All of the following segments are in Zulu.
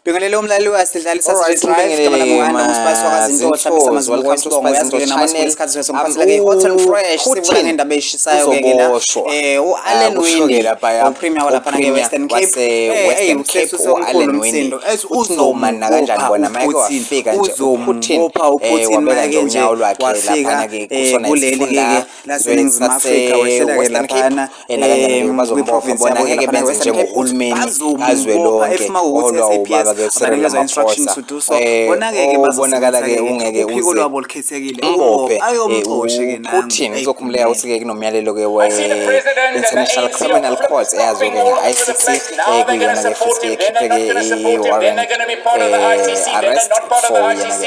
Bingelele umlaleli wasidlali Alright, sase Drive ngibingelele Nganda nguSpice wakaZinto hlabisa Mazinto, amazibuko welcome to esibongo Spice yazi ke Zinto nama channel. isikhathi sesongiphathela ke hot and fresh sivula uPutin ngendaba eshisayo ke ke la uzoboshwa. u-Allan Ah, kusho-ke Windey laphaya uPremier walapha ke uPremier Western Cape wase-Western Cape u-Allan Windey. ethi Uthi noma nakanjani uzomubopha bona mayeke uPutin, wafika nje uPutin uzomubopha uPutin wabeka mayeke nje nje unyawo lwakhe wafika laphana-ke kusona kuleli ke isifundazwe laseNingizimu Afrika wehlela ke sase-Western Cape. laphana Nakanjani-ke bazombopha kwi-province bona yabo ke ngeke laphana benze e-Western Cape ukuthi njengohulumeni bazomubopha kazwelonke if makuwukuthi olwa SAPS ubaba-ke uCyril abanikezwa instructions Ramaphosa to do so. Bona-ke ke obonakala-ke bazosebenzisa-ke ke ungeke uphiko uze lwabo olukhethekile umbophe ukubopha ayomxoshe ke nangu. uPutin. Eyi Kuzokhumbuleka kumele. ukuthi-ke kunomyalelo-ke I see the president and the we-International ANC are Criminal Court flip-flopping eyaziwa-ke all over the nge-ICC place. Now they're going to kuyiyona-ke support futhi him, then they're not ekhiphe-ke going to support him, then i-warrant they're going to be part of the ICC, then they're arrest not part of for the yena-ke ICC.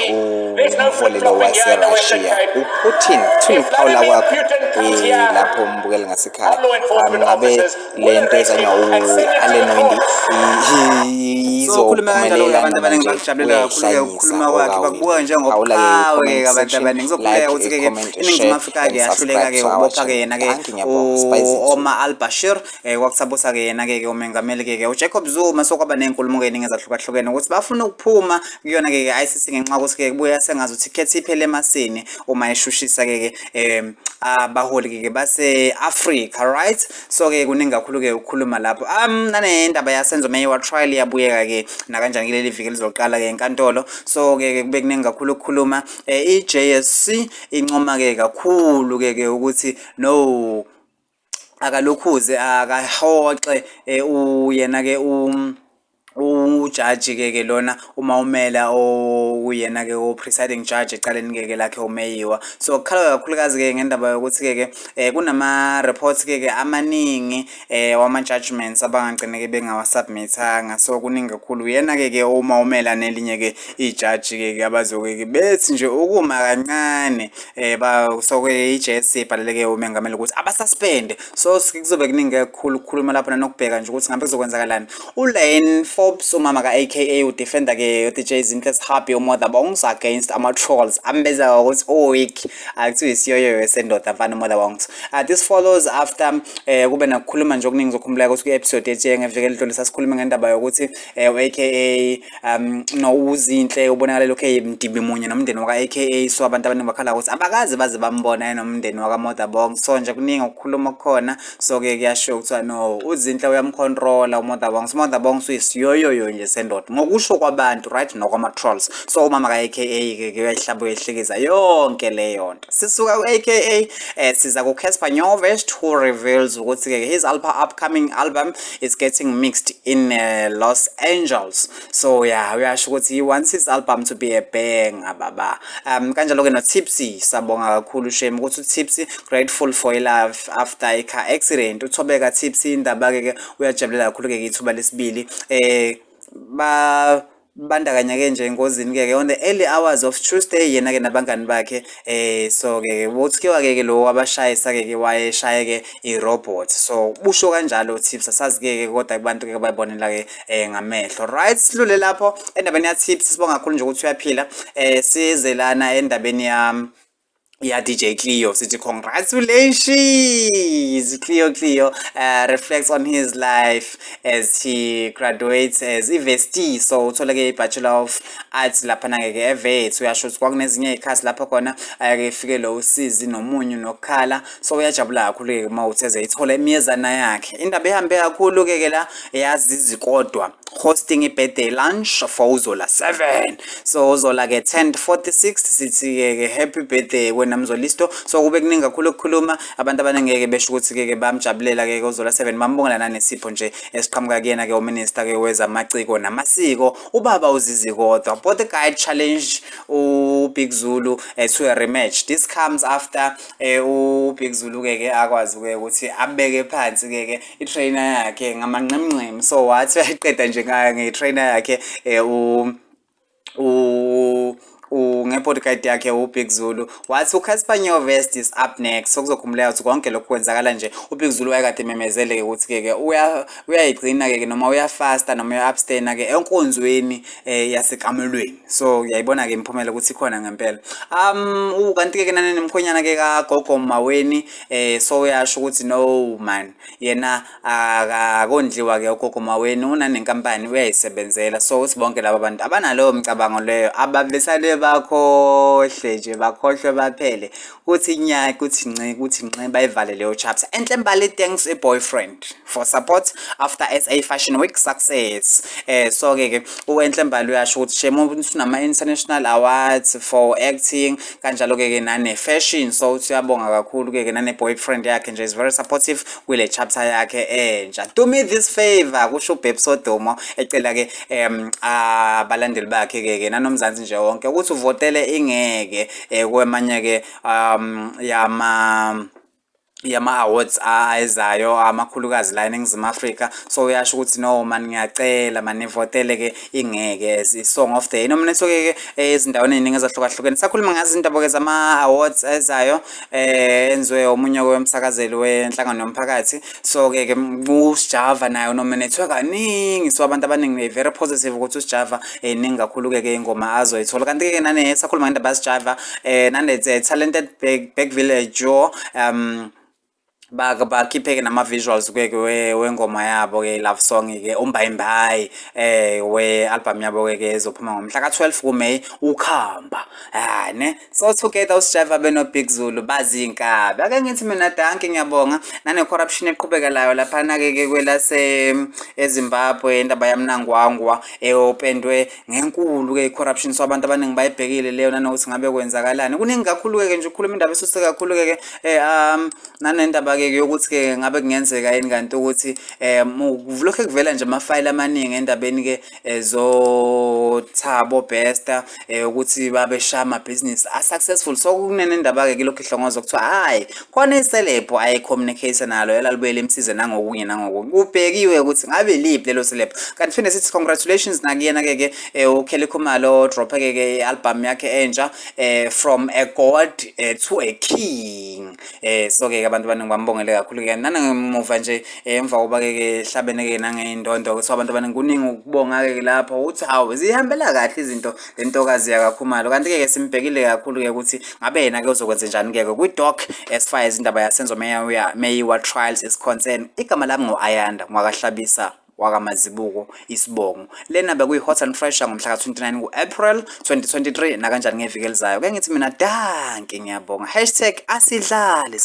There's no umholi lo flip-flopping here in the Western waseRussia Cape. uPutin. Thini If ukuphawula Vladimir kwakho Putin comes here, lapho umbukeli ngasekhaya? our law enforcement Ngabe officers le will nto arrest him ezanywa and send him to u-Allan the Windey courts. So ukhuluma kanjalo-ke izophumelela abantu noma abaningi nje bakujabulela kakhulu-ke uyayihlanyisa ukukhuluma kwakhe bakubuka okawini? Phawula-ke njengobuqhawe-ke ku-comment abantu section, abaningi. Kuzokhuleka like, ukuthi-ke ke comment, iNingizimu share Afrika-ke and yahluleka-ke subscribe to our ukubopha-ke channel. yena-ke Dankie, ngiyabonga. Spice Zinto. u-Omar al-Bashir kwakusabusa-ke yena-ke ke umengameli-ke ke uJacob Zuma. So kwaba ney'nkulumo-ke eningi ezahlukahlukene ukuthi bafuna ukuphuma kuyona-ke ke ICC ngenxa yokuthi-ke kubuya sengazuthi ikhethe iphele emasini uma eshushisa-ke ke abaholi-ke ke base-Afrika, right? So ke kuningi kakhulu-ke ukukhuluma lapho. Nanendaba yaSenzo Meyiwa trial iyabuyeka ke nakanjani kuleli viki elizoqala ke enkantolo. So ke kube kuningi kakhulu ukukhuluma. I-JSC incoma ke kakhulu ke ke ukuthi no akalokhuze akahoxe uyena ke ujaji ke ke lona uma umela okuyena ke o-presiding judge ecaleni ke ke lakhe uMeyiwa. So kukhalwa kakhulukazi ke ngendaba yokuthi ke ke kunama reports ke ke amaningi wama judgments abangagcine ke bengawasubmithanga. So kuningi kakhulu uyena ke ke uma umela nelinye ke ijaji ke ke abazoke ke bethi nje ukuma kancane ba so ke i-JSC ibhalele ke umengameli ukuthi abasuspend. So kuzobe kuningi kakhulu ukukhuluma lapho nanokubheka nje ukuthi ngabe kuzokwenzakalani. uLane Forbes umama ka-AKA udefenda ke uDJ Zinhle's hubby uMother Bongs against ama-trolls ambeza ngokuthi o-weak akuthiwa isiyoyoyo sendoda mfana uMother Bongs. This follows after kube nakukhuluma nje okuningi. Zokhumbuleka ukuthi kwi-episode yethu ngeviki elidlule sasikhuluma ngendaba yokuthi u-AKA no uZinhle ubonakala lokhu eyimdibi munye nomndeni waka-AKA. So abantu abaningi bakhala ukuthi abakaze baze bambona enomndeni waka-Mother Bongs. So nje kuningi ukukhuluma okukhona. So ke kuyashiwo kuthiwa no uZinhle uyamcontrola uMother Bongs, uMother Bongs uyisiyoyoyo nje sendoda ngokusho kwabantu, right, nokwama-trolls. So umama ka-AKA ke ke uyayihlaba uyehlikiza yonke leyo nto. Sisuka ku-AKA siza ku-Cassper Nyovest who reveals ukuthi-ke his upcoming album is getting mixed in Los Angeles. So yeah, uyasho ukuthi he wants his album to be a banger baba. Kanjalo-ke no-Tipsy sabonga kakhulu shame ukuthi uTipsy grateful for love after a car accident. Uthobeka Tipsy indaba-ke ke uyajabulela kakhulu-ke ithuba lesibili ba bandakanya-ke nje engozini ke ke on the early hours of Tuesday yena-ke nabangani bakhe. So ke kuthiwa-ke ke lo wabashayisa-ke ke wayeshaye-ke i-robot, so busho kanjalo Tips, asazi-ke ke kodwa kubantu ke bayibonela ke ngamehlo, right? Silule lapho endabeni ya Tips, sibonga kakhulu nje ukuthi uyaphila. Size lana endabeni ya DJ Cleo, sithi congratulations Cleo. Cleo reflects on his life as he graduates as i-varsity. So uthole ke i-Bachelor of Arts laphana ke eWits. Uyasho ukuthi kwakunezinye iy'khathi lapho khona ayake ifike lo usizi nomunyu nokukhala. So uyajabula kakhulu-ke uma uthi ezeyithola imiyezana yakhe. Indaba ehambe kakhulu-ke ke la eyazizi kodwa hosting i-birthday lunch for uZola 7. So uZola ke turned 46, sithi ke happy birthday wena Mzolisto. So kube kuningi kakhulu ukukhuluma, abantu abaningi-ke besho ukuthi ke bamjabulela ke uZola 7, bambongela nanesipho nje esiqhamuka kuyena ke uminister ke wezamaciko namasiko ubaba uZizi Kodwa. Bodyguard challenge uBig Zulu to a rematch. This comes after uBig Zulu ke ke akwazi ke ukuthi abeke phansi ke ke i-trainer yakhe ngamanqemnqem. So wathi uyayiqeda nje nge-trainer yakhe u u Nge-bodyguard yakhe uBig Zulu, wathi uCassper Nyovest is up next. So kuzokhumbuleka ukuthi konke lokhu kwenzakala nje uBig Zulu wayekade ememezele-ke ukuthi-ke uyayigcina-ke noma uyafasta noma uya-abstain-ke enkonzweni yasekamelweni. So uyayibona-ke imiphumela ukuthi ikhona ngempela. Kanti-ke nane nemkhwenyana-ke kaGogo Maweni, so uyasho ukuthi no man, yena akondliwa-ke uGogo Maweni, unanenkampani uyayisebenzela. So uthi bonke laba bantu abanaloyo mcabango leyo ababesane bakhohle nje, bakhohlwe baphele, kuthi nya, kuthi nci, kuthi nci, bayivale leyo chapter. Enhle Mbali thanks a boyfriend for support after SA Fashion Week success. So ke uEnhle Mbali uyasho ukuthi shame unama international awards for acting, kanjalo ke nane fashion. So uthi uyabonga kakhulu ke nane boyfriend yakhe nje, is very supportive kule chapter yakhe entsha. "Do me this favor," kusho uBabes Wodumo, ecela ke abalandeli bakhe ke nanomzansi nje wonke ukuthi uvotele ingeke kwemanye ke yama awards ayezayo amakhulukazi la eNingizimu Afrika. So uyasho ukuthi no man, ngiyacela man, nivotele ke ingeke as i-song of the year. Nominate ke ezindaweni eziningi ezahlukahlukene. Sakhuluma ngazo indaba ke zama awards ezayo enziwe omunye wemsakazeli wenhlangano yomphakathi. So ke uSjava nayo nominate kaningi, so abantu abaningi very positive ukuthi uSjava ningi kakhulu ke ingoma azoyithola. Kanti ke nane sakhuluma ngendaba kaSjava nane talented Bergville duo, bakhiphe-ke nama-visuals ke wengoma yabo-ke, love song-ke umbayimbayi, we-album yabo-ke ezophuma ngomhla ka-12 kuMay, ukhamba ah ne. So together uSjava beno-Big Zulu bazinkabi. Ake ngithi mina dankie, ngiyabonga. Nane-corruption eqhubekelayo laphana-ke ke kwelase eZimbabwe, indaba yaMnangagwa opendwe ngenkulu-ke i-corruption. So abantu abaningi bayibhekile leyo, nanokuthi ngabe kwenzakalani. Kuningi kakhulu-ke nje ukukhuluma indaba esuse kakhulu-ke ke nanendaba-ke yokuthi-ke ngabe kungenzeka yini kanti ukuthi lokhu kuvela nje amafayili amaningi endabeni-ke zoThabo Bester, ukuthi babeshaya amabhizinisi a-successful. So kunenendaba-ke kilokhu ihlongozwa kuthiwa hhayi, khona iselebhu ayi-communicate nalo elalibuye limsize nangokunye nangokunye. Kubhekiwe ukuthi ngabe liphi lelo selebhu. Kanti phinde sithi congratulations nakuyena-ke ke uKelly Khumalo, drop-ke ke i-album yakhe entsha, From a God to a King. So ke abantu abaningi bambongele kakhulu-ke nangemuva nje emva kokuba-ke ke hlabene-ke nangey'ndondo. So abantu abaningi kuningi ukubonga-ke lapho ukuthi hawu, zihambela kahle izinto le ntokazi yakaKhumalo. Kanti-ke ke simbhekile kakhulu-ke ukuthi ngabe yena-ke uzokwenza njani-ke kwi-doc as far as indaba yaSenzo Meyiwa trials is concerned. Igama lami ngu-Ayanda ngwakaHlabisa wakaMazibuko isibongo. Lena bekuyi-Hot and Fresh ngomhla ka-29 ku-April 2023. Nakanjani ngeviki elizayo ke ngithi mina dankie, ngiyabonga. #Asidlali.